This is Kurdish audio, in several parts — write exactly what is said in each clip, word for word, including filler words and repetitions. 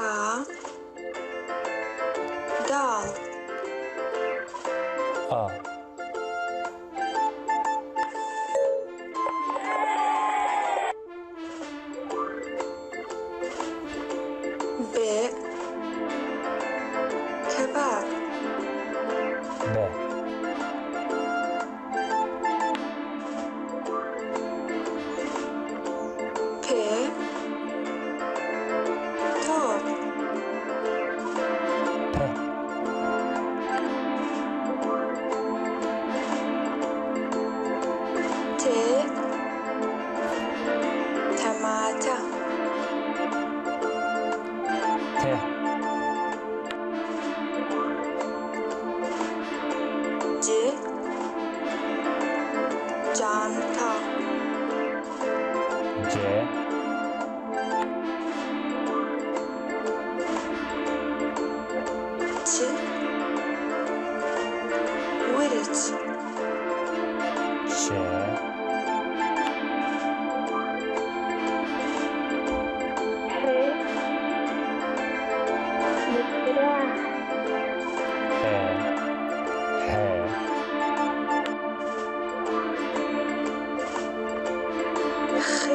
A. Dal. A. B. Kebab. B. P. Top. P. T. Temate. T. C. Çanta. C. Ç. Wiriç. Ç. H. Mitra. H. H. X.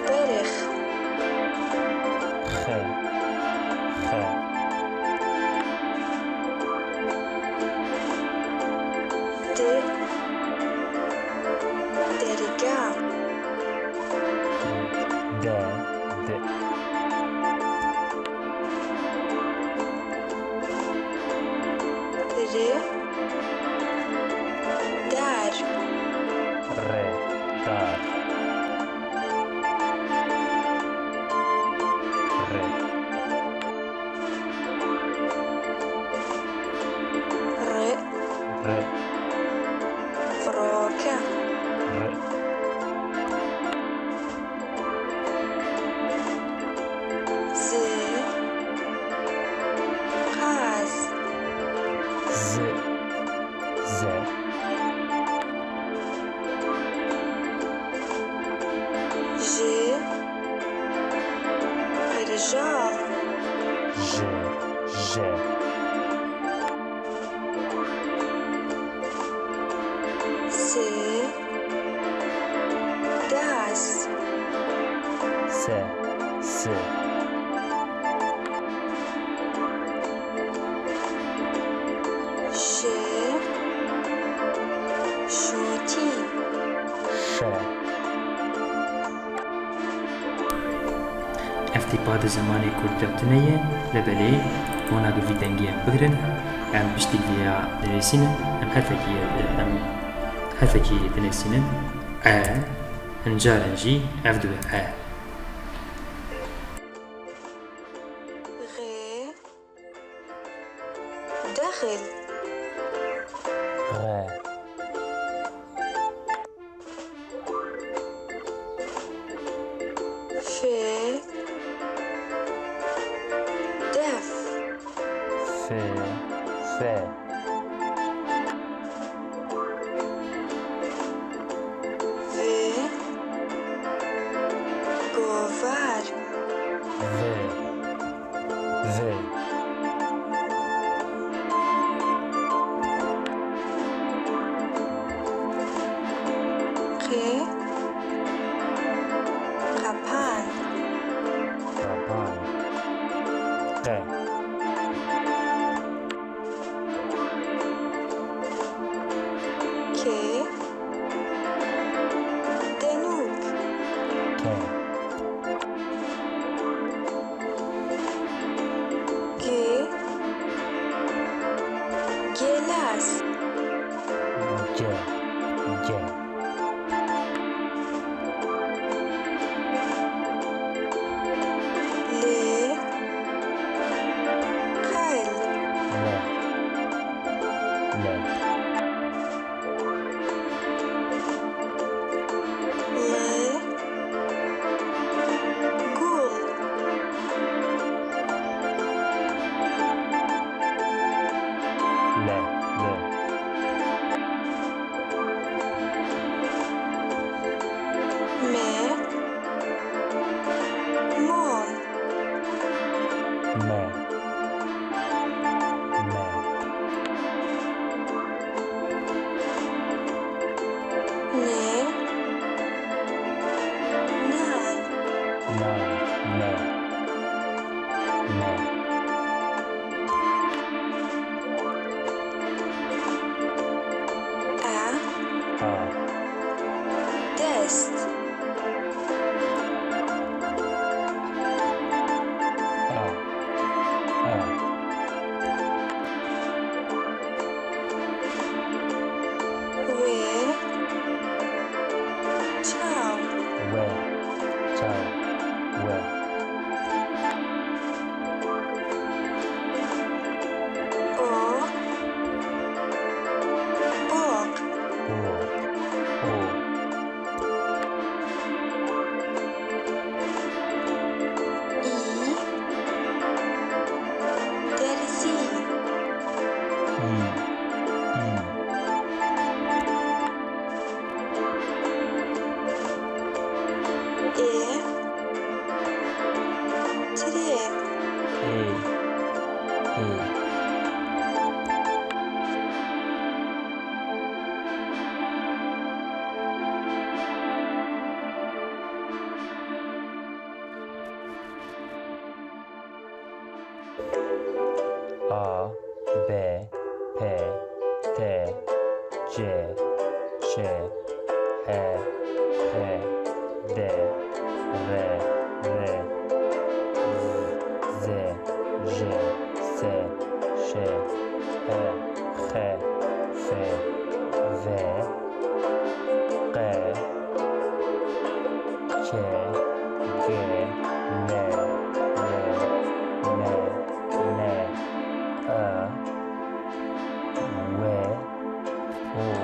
Berix. X. X. D. Derga. D. D. R. Dar. R. Dar. R. R. R. Firoke. R. Z. Qaz. Z. Z. J. Qirjal. J. J. S. Das. S. S. Ş. Şûtî. Ş. Ev tîpa di zimanê kurdî de tune ye, lê belê hûn nagin vî dengê em bigirin. Em piştî vêya dinivîsînin, em herfekî, em herfekî dinivîsînin. E, hin caran jî ev dibe e. G. Dexil. G. F. Def. F. F. V. Govar. V. V. Q. Qapan. Qapan. Q. K. Denûb. K. G. Gelas. G. G. L. Qel. L. L. L. Na, ne, ne. A. A. Dest. A. A. Wê. Çaw. We. Çaw. We. O. Ok. O. O. Î. Derzî. Î. Î. Ê. Tirê. Ê. Ê. A, B, P, T, C, Ç, H, X, D, R, R, Z, Z, J, S, Ş, H, X, F, V, Q, Ç, G, L, L, M, N, A, W, O,